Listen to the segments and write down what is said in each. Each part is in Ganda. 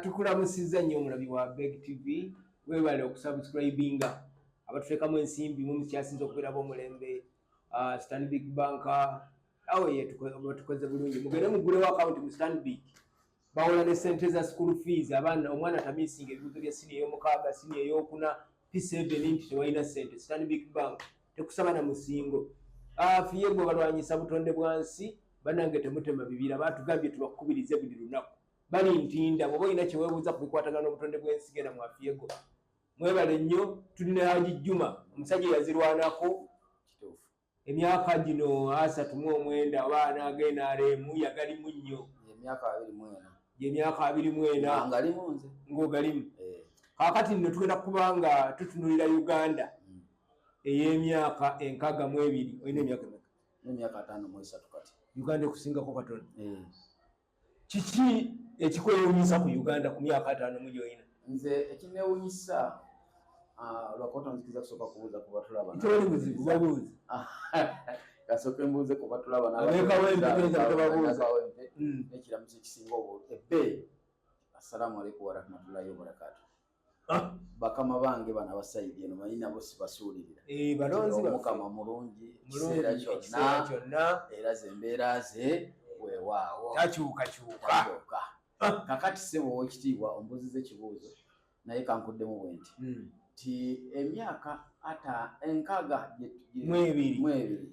Tukulamusizza nnyo omulabi wa Beg TV. Weebale okusubscribinga, abatuteekamu ensimbi mu mukyasinza okubeera b'omulembe, Stanbic Bank awo ye tukoze bulungi. Mugende mugulewo akawunti mu Stanbic, bawola ne sente za school fees abaana. Omwana tamisinga ebibuuzo bya siniya ey'omukaaga, siniya ey'okuna, P7 nti tewalina sente. Stanbic Bank tekusaba na musingo. Fiye gwe balwanyisa butonde bwa nsi. Bannange, temutema bibira, batugambye tubakubirize buli lunaku. Bali Ntinda, bw'oba olina kyeweebuuza ku bikwatagana n'obutonde bw'ensi, genda mu Afiego. Mwebale nnyo. Tulina Haji Juma, omusajja eyazirwanako Kituufu. Emyaka gino 39 oba anaagenda NRM yagalimu nnyo. Emyaka 24. Gyemyaka 24. Ngalimu nze. Ng'ogalimu. Eh. Kaakati nno tugenda kuba nga tutunulira Uganda ey'emyaka 62. Olina emyaka emeka? N'emyaka 53 kati. Uganda ekusingako katono. Eh. Kiki ekikwewuunyisa ku Uganda ku myaka 50 mu gy'olina? Nze ekinewunyisa, lwakuba tonzikiza kusooka kubuuza ku batulaba. Tewali buzibu, babuuzi. Kasooke mbuuze ku batulaba. Abeekawempe, tuyinza kutababuuza. Kawempe n'ekiramuso ekisinga ebbeeyi, assalaamu alaikum warahmatullahi wabarakatu. Bakama bange bano abasayidi eno, manyi nabo sibasuulirira. Eh, balonzi baffe. Omukama mulungi ekiseera Mulungi ekiseera kyonna. Kyonna. Era ze embeera ze weewaawo. Takyukakyuka. Takyuka. Kakati ssebo owekitiibwa, ombuuziza ekibuuzo, naye kankuddemu bwe nti ti emyaka ata 62 Mu ebiri. Mu ebiri,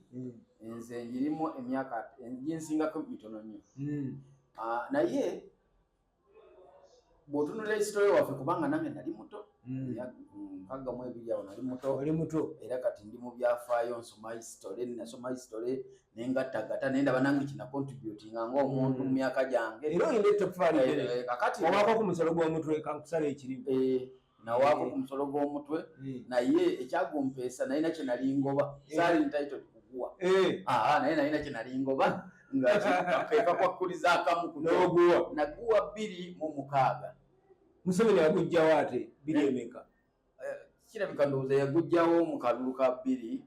nze njirimu emyaka ginsingako mitono nnyo. Naye bw'otunula history waffe, kubanga nange nali muto, 62 awo nali muto. Oli muto. Era kati ndi mu byafaayo, nsoma history, nasoma history nengattagatta nendaba nange kina contributinga ng'omuntu mu myaka gyange. Era olina ettoffaali ddene. Kakati Owaako ku musolo gw'omutwe, kankusala ekirimu. Nawaako ku musolo gw'omutwe, naye ekyagumpeesa nalina kye nali ngoba. Saali entitled kuguwa. Naye nalina kye nali ngoba nga keeka kwakkuliza akamu ku N'oguwa. Naguwa 2006. Museveni agujjawo ate biri emeka? Kirabika ndowooza yagujjawo mu kalulu ka bbiri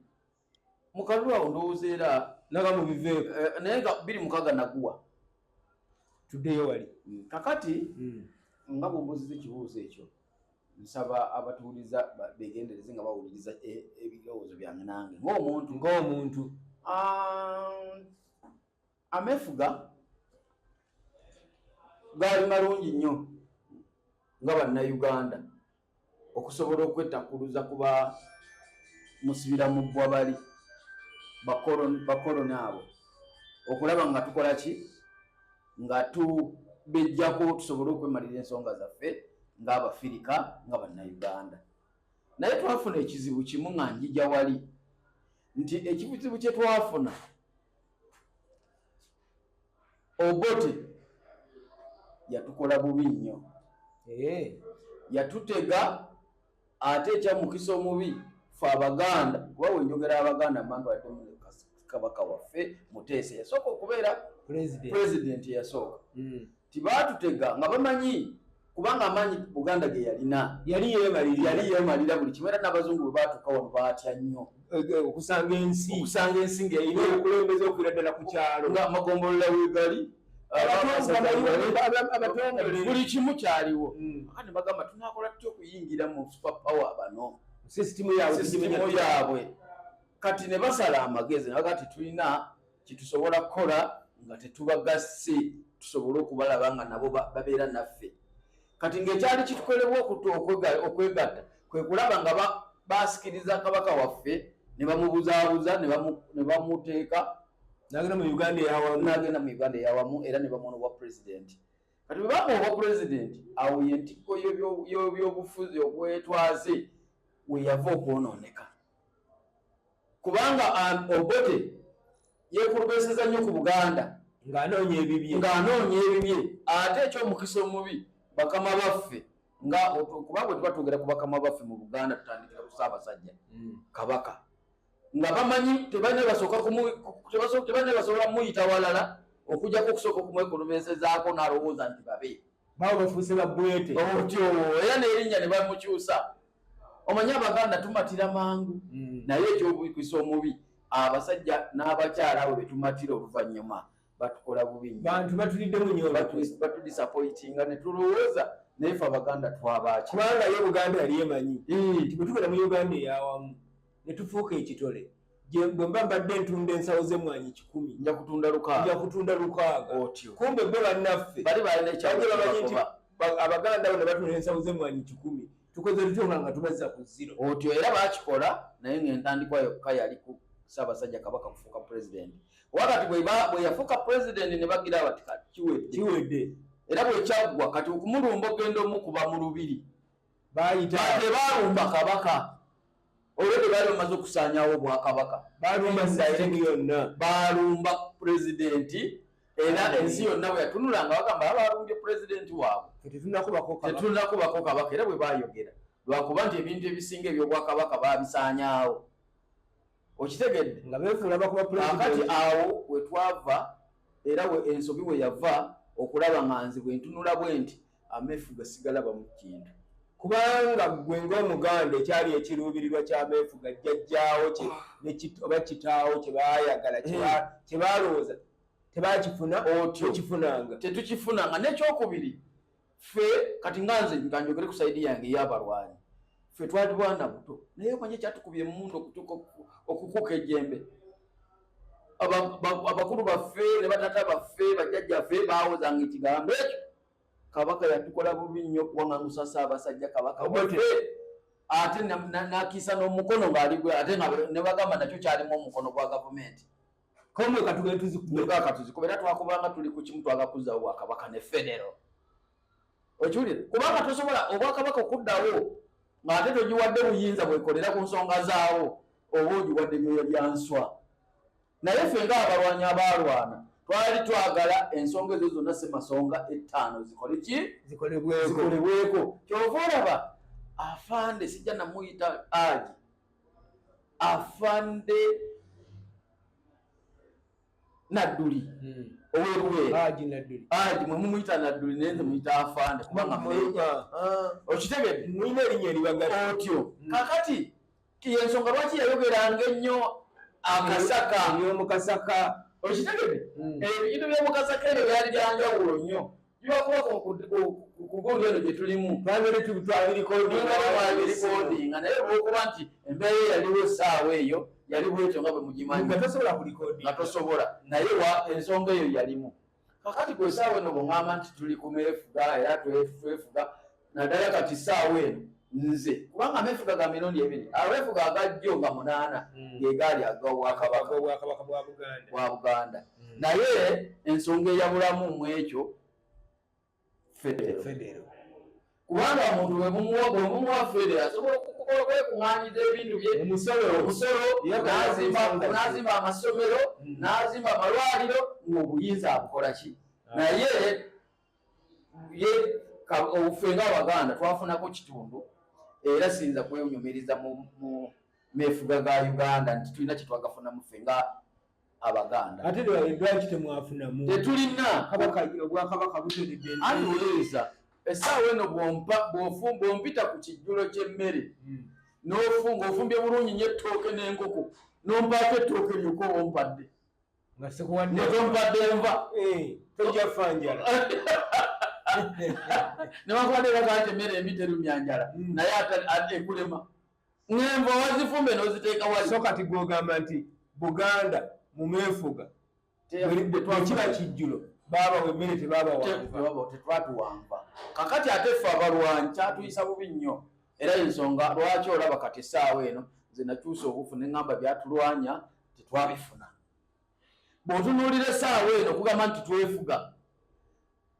mu kalulu awo, ndowooza era Naga mubiveeko. Naye nga 2006 naguwa. Tuddeyo wali. Kakati nga bwombuuziza ekibuuzo ekyo, nsaba abatuwuliza begendereze nga bawuliriza ebirowoozo byange nange ng'omuntu. Ng'omuntu. Ameefuga gaali malungi nnyo nga Bannayuganda okusobola okwetakuluza kuba musibira mu bbwa bali bakoloni abo, okulaba nga tukola ki nga tubejjako tusobole okwemalira ensonga zaffe ng'Abafirika, nga Bannayuganda. Naye twafuna ekizibu kimu nga njija wali nti ekizibu kye twafuna, Obote yatukola bubi nnyo. Yatutega, ate ekyamukisa omubi fe Abaganda, kuba wenjogera Abaganda mba ntwaliddemu ne Kabaka waffe Muteesa yasooka okubeera President. President eyasooka. Tibaatutega nga bamanyi, kubanga amaanyi Buganda ge yalina Yali yeemalirira. Yali yeemalira buli kimu, era n'abazungu bwe baatuuka wano baatya nnyo Okusanga ensi okusanga ensi erina ng'erina obukulembeze okuviira ddala ku kyalo. Nga amagombolola weegali, Abatongole. Buli kimu kyaliwo. Kakati bagamba, tunakola tutya okuyingira mu super power bano? Sisitimu yaabwe. Sisitimu yaabwe. Kati ne basala amagezi naga ti tulina kyetusobola kukola nga tetubagasse, tusobole okubalaba nga nabo babeera naffe. Kati ng'ekyali kitukolebwa okwegatta kwe kulaba nga basikiriza kabaka waffe ne bamubuzaabuza ne bamuteeka Nagenda mu Uganda eyawamu. N'agenda mu Uganda eyawamu, era ne bamuwa obwa pulezidenti. Kati bwe bamuwa obwa pulezidenti, awo yentikko y'ebyobufuzi obwetwaze we yava okwonooneka, kubanga Obote yeekulubeseza nnyo ku Buganda. Ng'anoonya ebibye. Ng'anoonya ebibye. Ate ekyomukisa omubi, bakama baffe nga kuba bwe tuba twogera ku bakama baffe mu Buganda, tutandikira ku Ssaabasajja Kabaka, nga bamanyi tebalina basooka tebalina basobola muyita walala okujjako okusooka okumwekulubesezaako n'alowooza nti babe. Baabo bafuuse babwete. Otyo era n'erinnya ne bamukyusa. Omanyi Abaganda tumatira mangu, naye ekyobukisa omubi, abasajja n'abakyala abo betumatira oluvannyuma. Batukola bubi nnyo. Bantu batuliddemu nnyo. Batudisappointinga ne tulowooza naye ffe Abaganda twabaaki. Kubanga ye Buganda yali emanyi nti bwe tubeera mu Uganda eyawamu ne tufuuka ekitole, bwe mba mbadde ntunda ensawo z'emmwanyi 100, nja kutunda 600. Nja kutunda 600. Otyo. Kumbe bo bannaffe bali balina ekyalo bajja bamanyi nti kyebagoba. Abaganda bano batunda ensawo z'emmwanyi 100, tukoze tutyo nga tubazza ku zero. Otyo era bakikola, naye ng'entandikwa yokka yali ku Ssaabasajja Kabaka kufuuka pulezidenti. Wakati bwe yafuuka pulezidenti ne bagira bati kati kiwedde. Kiwedde. Era bwe kyaggwa kati okumulumba ogenda omukuba mu lubiri. Baayita. Tebaalumba Kabaka. Olwo tebaali bamaze okusaanyaawo obwakabaka. Baalumba sisitemu yonna. Baalumba pulezidenti era ensi yonna bwe yatunulanga bagamba balumbye pulezidenti waabwe. Ffe tetunnakubako Kabaka. Tetunnakubako Kabaka era bwe baayogera. Lwakuba nti ebintu ebisinga eby'obwakabaka baabisaanyaawo. Okitegedde? Nga beefuula bakuba Kaakati pulezidenti. awo we twava era we ensobi we yava okulaba nga nze bwe ntunula bwe nti ameefuga sigalaba mu kintu. Kubanga ggwe ng'Omuganda ekyali ekiruubirirwa ky'ameefuga jjajjaawo oba kitaawo kye baayagala, kye baalowooza tebakifuna, Otyo. tekifunanga. Tetukifunanga. N'ekyokubiri, ffe kati nga nze nga njogere ku side yange ey'abalwanyi, ffe twali bwana buto, naye omanyi ekyatukubye emmundu okutuuka okukuka ejjembe. Abakulu baffe ne batata baffe bajjajjaffe baawozanga ekigambo ekyo. Kabaka yatukola bubi nnyo okuwaŋŋangusa Ssaabasajja Kabaka Obote. waffe, ate n'akiisa n'omukono ng'ali gwe, ate nga ne bagamba nakyo kyalimu omukono gwa gavumenti. Komwe katugende tuzikube. Katuzikube. Era twakubanga tuli ku kimu, twagakuzzawo bwakabaka ne federo. Okiwulira? Kubanga tosobola obwakabaka okuddawo ng'ate togiwadde buyinza bwekolera ku nsonga zaawo, oba ogiwadde byoya bya nswa. Naye ffe ng'abalwanyi abaalwana twali twagala ensonga ezo zonna semasonga 5 zikole ki? Zikolebweko. Zikolebweko. Kyova olaba afande sijja namuyita aji afande Nadduli ow'eruweero. Haji Nadduli. Aji mwe mumuyita Nadduli, naye nze muyita afande kubanga mmeeja. Okitegedde? Mulina erinnya eribagatta. Otyo. Kakati yensonga lwaki yayogeranga ennyo akasaka. Ery'omukasaka. Okitegedde? Ebintu by'omukasaka ebyo byali byanjawulo nnyo, bibakuba ku gundi eno gye tulimu. Twabere twabirikodinga. Twabirikodinga, naye olwokuba nti embeera eyaliwo essaawa eyo yali bwetyo nga bwe mugimanyi, nga tosobola kulikodinga, nga tosobola, naye wa ensonga eyo yalimu. Kakati gwe essaawa eno bweŋŋamba nti tuli ku meefuga era twefuga, naddala kati essaawa eno nze kubanga ameefuga ga mirundi ebiri, ameefuga agajjo nga 8 ge gaali ag'obwakabaka obwakabaka bwa Buganda. Bwa Buganda. Naye ensonga eyabulamu mu ekyo federo. Federo. Kubanga omuntu bwe mumuwa federo asobola okukola okwekuŋŋaanyiza ebintu bye, omusolo, omusolo, n'azimba amasomero, n'azimba amalwaliro, ng'obuyinza abukola ki. Naye ye ffe ng'Abaganda twafunako kitundu, era siyinza kwenyumiriza mu meefuga ga Uganda nti tulina kye twagafunamu ffe nga Abaganda. Ate lwaki temwafunamu? Tetulina. Kabaka, obwakabaka buteredde. Anti wuliriza, essaawa eno bw'ompita ku kijjulo ky'emmere n'ofunga ofumbye bulungi nnyo ettooke n'enkoko, n'ompaako ettooke lyokka, oba ompadde nga sikuwadde nga tompadde enva. Tojja fa njala. Newankubadde bagaa nti emmere embi terumya njala, naye ate ekulema ng'enva wazifumbe n'oziteeka wali. So kati gwogamba nti Buganda mumeefuga bwe kiba kijjulo baabawa emmere, tebabawanva. Tetwatuwanva. Kakati ate ffe abalwanyi kyatuyisa bubi nnyo, era ensonga lwaki olaba kati essaawa eno nze nakyusa obufu ne ŋŋamba byatulwanya tetwabifuna. Bw'otunuulira essaawa eno okugamba nti twefuga,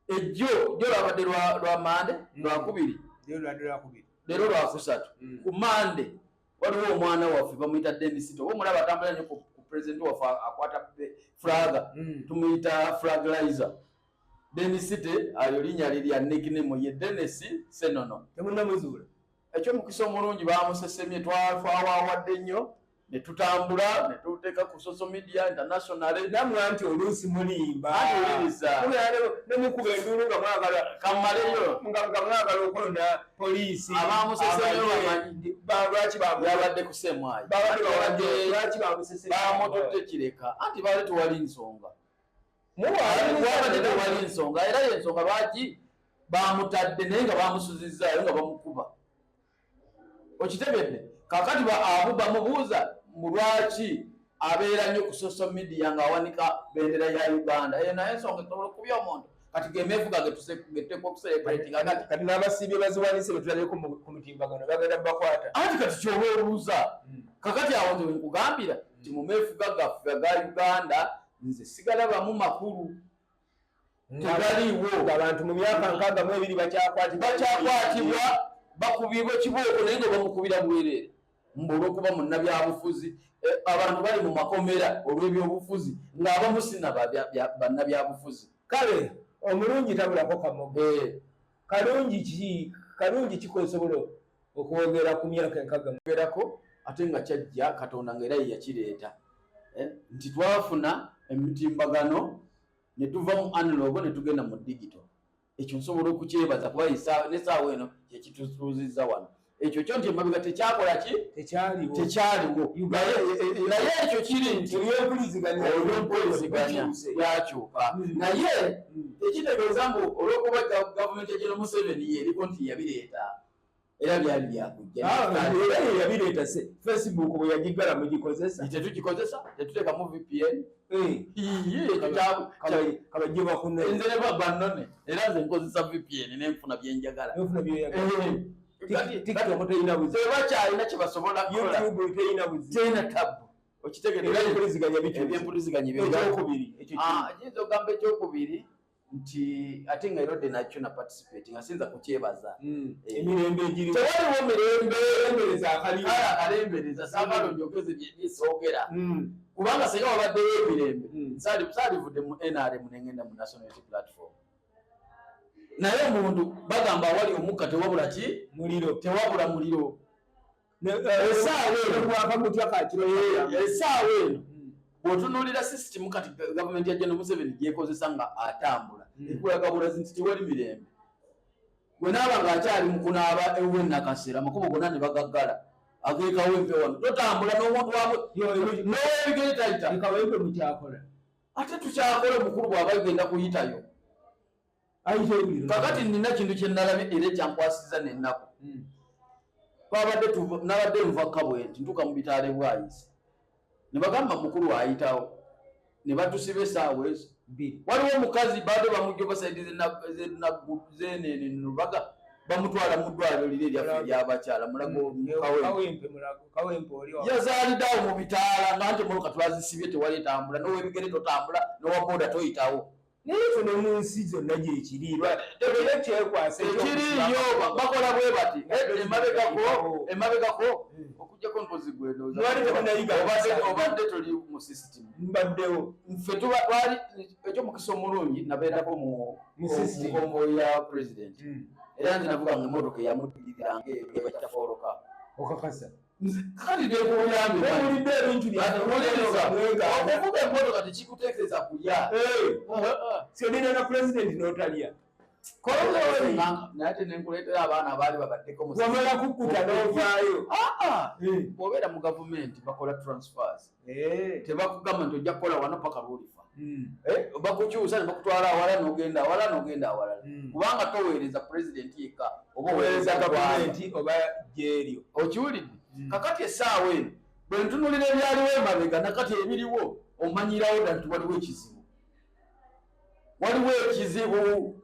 ejjo jjo lwabadde lwa Mande, lwakubiri. Leero lwadde lwakubiri. Leero lwakusatu. Ku Mande waliwo omwana waffe bamuyita Denis, oba omulaba atambula nnyo ku pulezidenti waffe akwata flag, tumuyita flaglizer Denisite. Ayo linnya lye lya nickname ye Denis Senono. Temunnamuzuula? Ekyomukisa omulungi bamusesemye, twawawadde nnyo ne tutambula ne tuteeka ku social media international. Nammwe nti oluusi mulimba. Anti wuliriza. Mubeera ne mukuba enduulu nga mwagala Kammaleyo. nga mwagala okwona poliisi. Abamusesemye Abaye, bamanyi. lwaki Yabadde ku semwayi. Babadde bawadde, lwaki bamusesemye? Bamututte kireka, anti baali tewali nsonga. Wabadde tewali nsonga, era yensonga lwaki bamutadde, naye nga bamusuzizzaayo nga bamukuba. Okitegedde? Kakati abo bamubuuza mu lwaki abeera nnyo ku social media ng'awanika bendera ya Uganda. Eyo naye ensonga esobola okubya omuntu. Kati gemeefuga getuteekwa okucelebratinga kati. Kati n'abasiibye baziwanise betulabeko ku mutimbagano bagenda bakwata. Anti kati kyoba obuuza, kakati awo nze wenkugambira nti mu meefuga gaffe aga Uganda nze sigalabamu makulu, tegaliiwo. Abantu mu myaka 62 bakyakwatibwa. Bakyakwatibwa, bakubibwa kibooko, naye nga bamukubira bwereere mbu olwokuba munnabyabufuzi. Abantu bali mu makomera olw'ebyobufuzi ng'abamu sina bannabyabufuzi. Kale omulungi tabulako kamogo. Kalungi ki, kalungi kikosobola okwogera ku myaka 60? Gerako ate nga kyajja Katonda nga era ye yakireeta, nti twafuna emitimbagano ne tuva mu analog ne tugenda mu digital. Ekyo nsobola okukyebaza kuba n'essaawa eno kyekitutuuzizza wano. Ekyo kyo nti emabega tekyakola ki? Tekyaliwo. Tekyaliwo. Naye ekyo kiri nti ebyempuliziganya olw'empuliziganya byakyuka, naye tekitegeeza mbu olw'okuba gavumenti ya General Museveni yeriko nti yabireeta, era byali byakujja. Era ye yabireeta. Se Facebook bwe yagiggala mugikozesa? Tetugikozesa, tetuteekamu VPN. Iye, ekyo kabajje bakunne. Nze ne bannone, era nze nkozesa VPN nenfuna byenjagala. Nofuna byoyagala. TikTok terina buzibu? Tebakyalina kyebasobola kukola. YouTube terina buzibu? Terina tabu, okitegeera? Ebyempuliziganya bikyuse. Ebyempuliziganya. Ekyokubiri ekyo Kiyinza okugamba ekyokubiri nti ate nga erodde nakyo na participate nga siyinza kukyebaza. Emirembe egiriwo. Tewaliwo mirembe. Akalembereza akaliwo. Kale akalembereza saagala onjogeze byesoogera, kubanga singa wabaddeyo emirembe, saalivudde mu NRM nengenda mu National Unity Platform. Naye omuntu bagamba awali omukka tewabula ki? Muliro. Tewabula muliro. Essaawa eno. Gwaka gutya kakiro. Essaawa eno bw'otunuulira sisitimu kati gavumenti ya General Museveni gyekozesa nga atambula, ekulaga bulazi nti tewali mirembe. Bwe naaba ng'akyali mu kunaaba ewuwe Nakasera, amakubo gonna ne bagaggala ageekawempe wano totambula n'omuntu wabwe n'owebigere tayita. Ekawempe mukyakola? Ate tukyakola, omukulu bw'aba agenda kuyitayo. Ayita ebuliro. Kakati nina kintu kye nalabye era ekyankwasiza n'ennaku. Twabadde nabadde nva Kabwe nti ntuuka mu bitaala Bwayisi, ne bagamba mukulu ayitawo, ne batusiba essaawa ezo. 2. Waliwo omukazi baadde bamugyoba side zenene Lubaga, bamutwala mu ddwaliro liri eryaffe eryabakyala Mulago Kawempe. Kawempe, Mulago, Kawempe oli Yazaalidde awo mu bitaala nga nti emmotoka twazisibye, tewali etambula, n'owebigere totambula, n'owa booda toyitawo. Naye ekyo ne mu nsi zonna gyekiri, era kyekwasa. Tekiriiyo, bakola bwe bati emabegako okujjako nkozi gwe ndowooza. Mwali temunayiga. Obadde toli mu system. Mbaddewo. Nfe tuba twali ekyomukisa omulungi nabeerako mu Mu system. Convoy ya president, era nze navuga nga emmotoka eyamuddiriranga ebakyafooloka. Okakasa? Kati nekuyambe. Owulidde ebintu. Okuvuga emmotoka tekikuteekeza kulya. Syolina na president n'otalya? Naye ate nenkuleetera abaana abaali babaddeko mu Wamala kukkuta n'ovaayo. Bw'obeera mu gavumenti bakola transfers, tebakugamba nti ojja kukola wano paka lwolifa. Bakukyusa ne bakutwala awala, n'ogenda awala, n'ogenda awalala, kubanga toweereza pulezidenti yekka, oba oweereza oweereza ggwanga. Gavumenti oba gyeryo. Okiwulidde? Kakati essaawa eno bwe ntunulira ebyaliwo emabega nakati ebiriwo, omanyirawo dda nti waliwo ekizibu, waliwo ekizibu,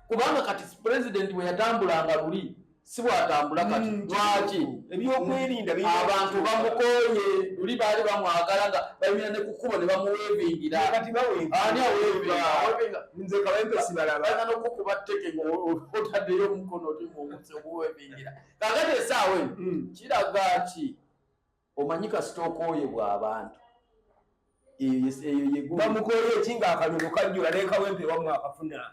kubanga kati pulezidenti bwe yatambulanga luli si bw'atambula kati. Lwaki? Ebyokwerinda. Abantu bamukooye. Luli baali bamwagala nga bayimira ne ku kkubo ne bamuweevingira. Kati baweevinga. Ani aweevinga? Nze Kawempe sibalaba. Balina n'okukuba tteke ng'otaddeyo omukono oti ng'omutse oguweevingira. Kakati essaawa eno kiraga ki? Omanyi kasita okooyebwa abantu, eyo ye Bamukooye eki nga akalulu kajjula ne Kawempe wammwe akafuna?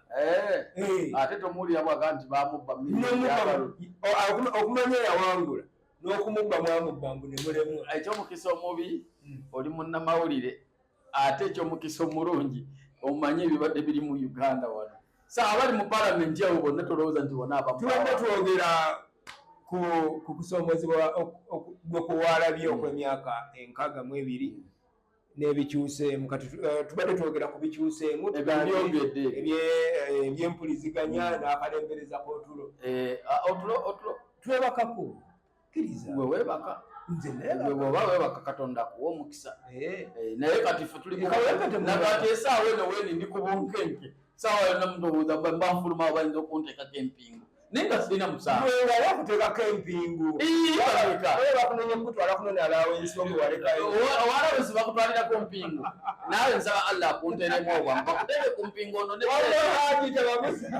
Ate tomuwulira bwaga nti bamubba miliyoni y'akalulu. Okumanya yawangula n'okumubba mwamubba mbu ne mulemwa. Ekyomukisa omubi oli munnamawulire, ate ekyomukisa omulungi omanyi ebibadde biri mu Uganda wano. Sa abali mu palamenti abo bonna tolowooza nti bonna abamu. Tubadde twogera ku kusoomozebwa gwe kuwaalabye okw'emyaka 62. N'ebikyuseemu. Kati tubadde twogera ku bikyuseemu. Ebyo Tugambye byongedde. Ebyempuliziganya n'akalembereza k'otulo. Otulo, otulo. Twebakako, kkiriza. Gwe weebaka. Nze Gwe neebaka. bw'oba weebaka, Katonda akuwa omukisa. Naye kati ffe tuli Kawempe temulaba. Nakati esaawa eno weeni ndi ku bunkenke, saawa yonna ndowooza mba nfuluma bayinza okunteekako empingu, naye nga sirina musango. Gwe nga bakuteekako empingu. Ii, balabika. Oba bakunenya kukutwala kunona alawensi omu walekayo. Owalawensi bakutwalirako mpingu, naawe nsaba Allah akunteremu obwangu bakuteeke ku mpingu ono Wabula Haji tebamusaba.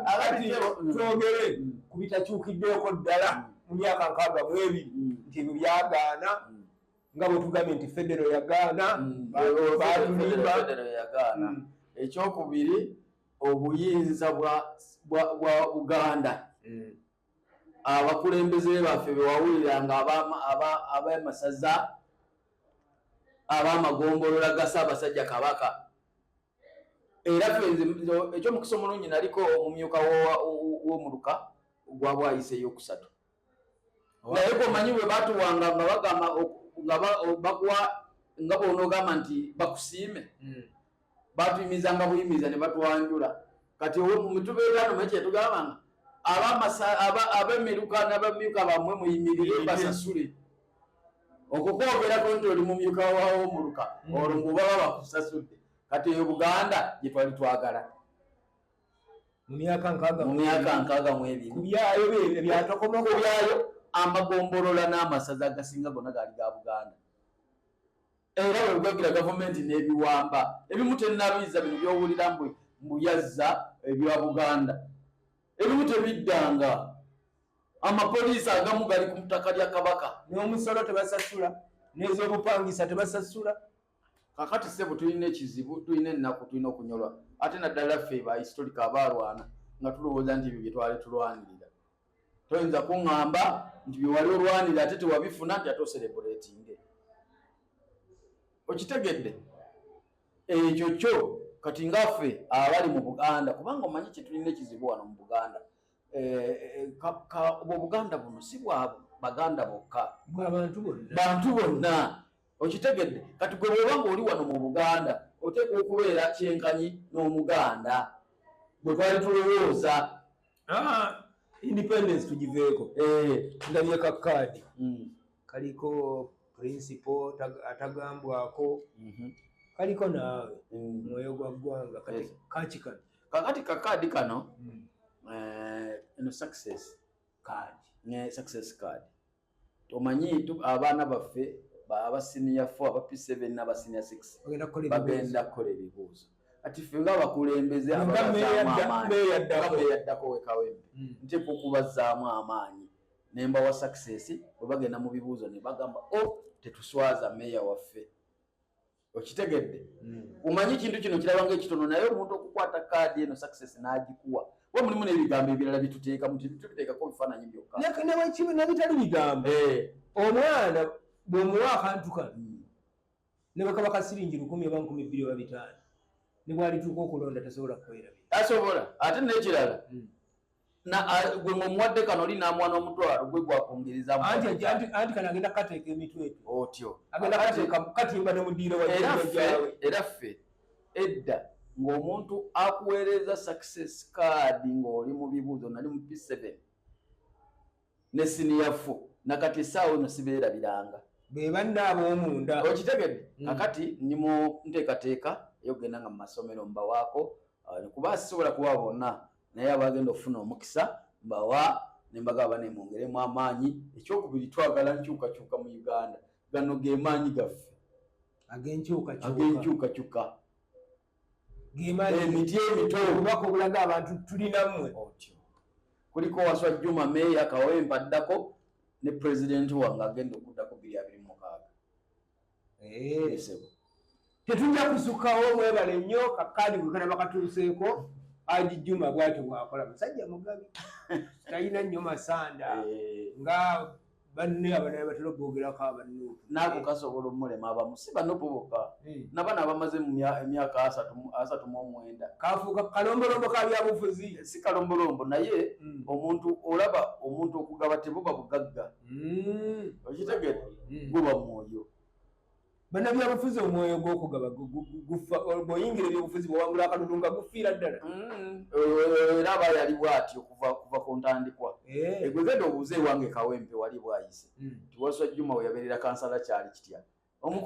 Akati Twogere ku bitakyukiddeko ddala mu myaka 62, nti ebyo byagaana, nga bwe tugambye nti federo yagaana, batulimba. Federo yagaana. Ekyokubiri, obuyinza bwa Buganda, abakulembeze baffe bewawuliranga ab'amasaza, ab'amagombolola ga Ssaabasajja Kabaka. Era ffe ekyomukisa omulungi naliko omumyuka w'omuluka gwa Bwayise eyokusatu, naye komanyi bwe batuwanga nga bagamba nga bakuwa nga bw'onoogamba nti bakusiime, batuyimizanga buyimiza ne batwanjula. Kati mutubeera no kyetugambanga ab'emiruka n'abamyuka bammwe muyimirire basasule okukwogerako nti oli mumyuka w'omuluka, olwo ngu baba bakusasudde. Kati eyo Buganda gye twali twagala. Mu myaka 62. Mu myaka 62. Ku byayo ebyatokomako. Ku byayo, amagombolola n'amasaza agasinga gonna gaali ga Buganda, era bwe bwagira gavumenti n'ebiwamba ebimu tenabiza. Bino byowulira mbu mbuyazza ebya Buganda, ebimu tebiddanga. Amapoliisi agamu gali ku ttaka lya Kabaka. N'omusolo tebasasula, n'ez'obupangisa tebasasula. Kakati ssebo, tulina ekizibu, tulina ennaku, tulina okunyolwa, ate naddala ffe ba historic abaalwana nga tulowooza nti ebyo bye twali tulwanirira. Toyinza kuŋŋamba nti bye wali olwanira ate tewabifuna, nti ate ocelebratinge. Okitegedde ekyo kyo? Kati ngaffe abali mu Buganda, kubanga omanyi kye tulina ekizibu wano mu Buganda, obwo Buganda buno si bwa Baganda bokka. Bw'abantu bonna. Bantu bonna, okitegedde? Kati gwe bw'oba ng'oli wano mu Buganda, oteekwa okubeera kyenkanyi n'Omuganda bwe twali tulowooza. Ah, independence tugiveeko. Ndabye ka kaadi kaliko principal atagambwako, kaliko naawe mwoyo gwa ggwanga. Kati kaki kano? Kakati kakaadi kano, eno success Kaadi. Ne success card. Omanyi abaana baffe aba senior 4, aba P7 n'aba senior 6 bagenda kukola ebibuuzo. Bagenda kukola ebibuuzo. Kati ffe ng'abakulembeze Nga ababazzaamu amaanyi, meeya addako. nga meeya addako wekawempe, nteekwa okubazzaamu amaanyi ne mbawa success. Bwe bagenda mu bibuuzo ne bagamba, "O tetuswaza meeya waffe." Okitegedde? Omanyi ekintu kino kiraba nga ekitono, naye omuntu okukwata kaadi eno success n'agikuwa, wa mulimu n'ebigambo ebirala byetuteekamu, tubiteekako bifaananyi byokka. Nebitali bigambo, omwana bw'omuwa akantu kano, ne bwe kaba kasiringi 1,000 oba 2,000 oba 5,000, ne bwalituuka okulonda tasobola kwerabira. Asobola. Ate n'ekirala, gwe ng'omuwadde kano, oli n'amuwa n'omutwalo gwe gwakwongerezamu. Anti kano agenda kukateeka emitwe etyo. Otyo. Agenda kateeka katimba ne mudiiro wa Era ffe jjajjaawe. Era ffe edda ng'omuntu akuweereza success card ng'oli mu bibuuzo, nali mu P7 ne senior 4, nakati essaawa eno sibeerabiranga. Be banne ab'omunda. Okitegedde? Mm. Kakati ndi mu nteekateeka ey'okugenda nga mu masomero mbawaako, kuba sisobola kuba bonna, naye abagenda okufuna omukisa mbawa ne mbagamba nemwongeremu amaanyi. Ekyokubiri, twagala nkyukakyuka mu Uganda. Gano ge maanyi gaffe. Ag'enkyukakyuka. Ag'enkyukakyuka. Gemaanyi. Emiti emito. Obubaka obulaga abantu tuli nammwe. Otyo kuliko Waswa Juma, meeya Kawempe addako, ne pulezidenti wange agenda okuddako 2026. Esebo. Tetujja kusukkawo. Mwebale nnyo. Kakaadi gwe kanaba katuuseeko. Haji Juma bwatyo bwakola, musajja mugabi, talina nnyo masanda nga banne abalala batera okwogerako abanuupu. Naako kasobola omulema. Abamu si banupu bokka, nabano abamaze mu emyaka 39. Kafuuka kalombolombo ka byabufuzi. Si kalombolombo, naye omuntu olaba omuntu okugaba tebuba bugagga. Okitegedde? Guba mwoyo. Bannabyabufuzi, omwoyo gw'okugaba gufa bw'oyingira ebyobufuzi, bw'owangula akalulu nga gufiira ddala. Era aba yali bw'atyo kuva ku ntandikwa. Egwe genda obuuze ewange Kawempe wali bwayise, tiwaswa Juma we yabeerera kansala, kyali kitya omukulu.